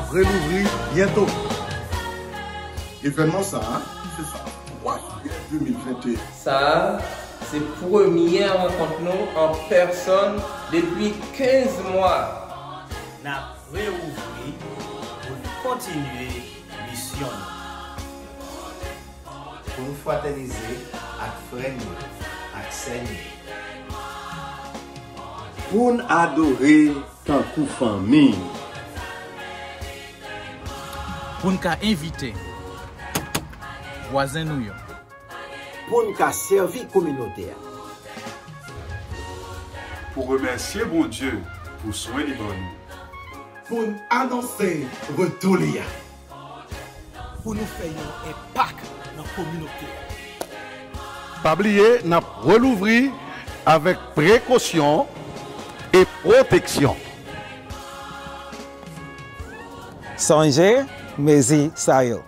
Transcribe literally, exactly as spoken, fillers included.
Relouvri byento. Evènman sa a, se sa, twa jiyè de mil venteyen. Sa a, se premyè rankont nou an pèsòn depi kenz mwa. N ap reouvri pou n kontinye misyon nou. Pou n fratènize ak frè n yo, ak sè n yo. Pou n adore tankou fanmi. Pou n ka envite vwazen nou yo. Pou n ka sèvi kominote a. Pou remèsye Bondye pou swen li ban nou. Pou n anonse retou li a. Pou nou fè yon enpak nan kominote a. Pa bliye, n ap relouvri avèk prekosyon e pwoteksyon. Sonje mezi sa yo.